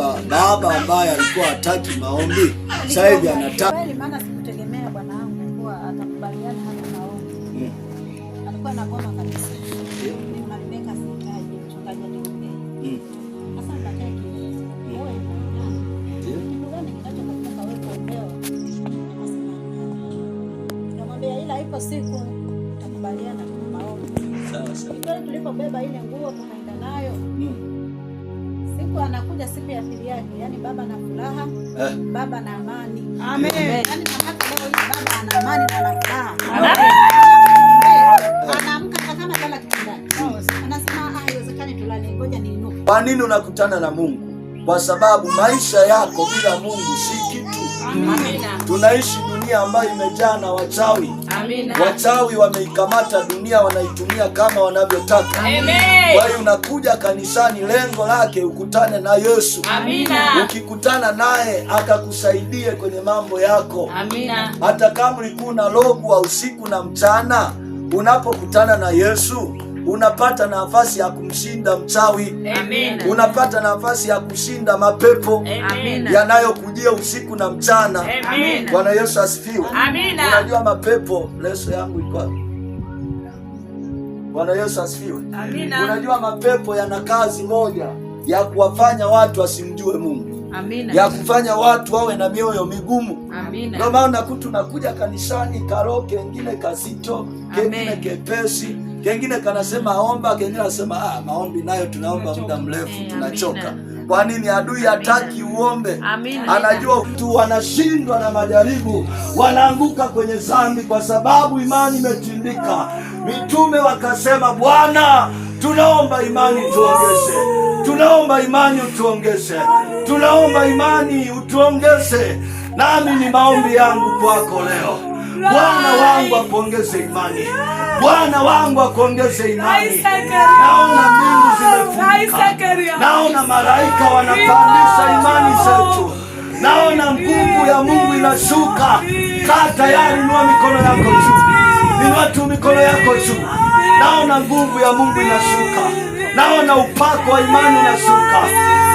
Kwamba baba ambaye alikuwa hataki maombi sasa hivi anataka. Kweli, maana sikutegemea bwana wangu kuwa atakubaliana hata maombi. Alikuwa anagoma kabisa. Mimi Malibeka sihitaji mchungaji aniombee. Sasa nataka kiulizo. Wewe ni nani? Kitu gani kinachokupeleka wewe kuombewa? Akasema hapana. Nikamwambia ila ipo siku utakubaliana na maombi. Sawa sawa. Ni kweli tulipobeba ile nguo tukaenda nayo. Siku anakuja siku ya pili yake, yani baba na furaha, baba na amani. Amen. Yani mamake leo hii baba ana amani na ana furaha. Anaamka hata kama lala kitandani. Anasema, "Ah, haiwezekani tulale, ngoja niinuke." Kwa nini unakutana na Mungu? Kwa sababu maisha yako bila Mungu si kitu. Amina. Tunaishi dunia ambayo imejaa na wachawi. Amina. Wachawi wameikamata dunia, wanaitumia kama wanavyotaka. Amen. Kwa hiyo unakuja kanisani, lengo lake ukutane na Yesu. Amina. Ukikutana naye akakusaidie kwenye mambo yako. Amina. Hata kama ulikuwa unalogwa usiku na mchana, unapokutana na Yesu unapata nafasi ya kumshinda mchawi. Amina. Unapata nafasi ya kushinda mapepo Amina. yanayokujia usiku na mchana. Amina. Bwana Yesu asifiwe. Amina. Unajua mapepo, leso yangu iko wapi? Bwana Yesu asifiwe. Amina. Unajua mapepo yana kazi moja ya kuwafanya watu wasimjue Mungu, Amina. ya kufanya watu wawe na mioyo migumu. Amina. Ndio maana unakuta unakuja kanisani, karo kengine kazito, kengine Amen. kepesi, kengine kanasema omba, kengine anasema ah, maombi nayo tunaomba muda mrefu tunachoka. Amina. Kwa nini? Adui hataki uombe. Amina. Anajua tu wanashindwa na majaribu, wanaanguka kwenye dhambi kwa sababu imani imetindika. Mitume wakasema, Bwana, tunaomba imani tuongeze, tunaomba imani utuongeze, tunaomba imani utuongeze. Nami ni maombi yangu kwako leo, Bwana wangu akuongeze imani, Bwana wangu akuongeze imani. Naona mbingu zimefunguka, naona malaika wanapandisha imani zetu, naona nguvu ya Mungu inashuka. Kaa tayari, inua mikono yako juu, inua tu mikono yako juu. Naona nguvu ya Mungu inashuka, naona upako wa imani unashuka,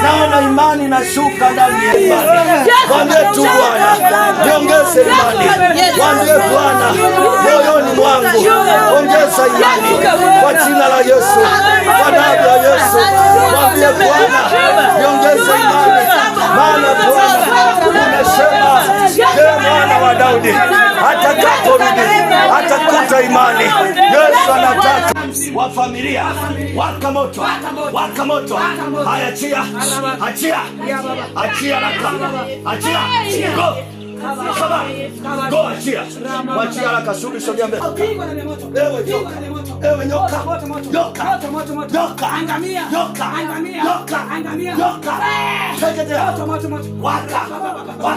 naona imani inashuka ndani ya imani. Mwambie tu Bwana, niongeze imani. Mwambie Bwana, moyoni mwangu ongeza imani kwa jina la Yesu, kwa damu ya Yesu. Mwambie Bwana, niongeze imani, maana Bwana umesema, ee mwana wa Daudi atakaporudi atakuta imani. Yesu anataka wa familia, waka moto, waka moto. Haya, achia, achia, achia haraka, achia, go. Come on. Go, achia. Mwachia haraka, shughuli sogea mbele. Ewe nyoka. Ewe nyoka. Nyoka. Nyoka. Nyoka. Nyoka. Nyoka. Teketea. Waka. Waka.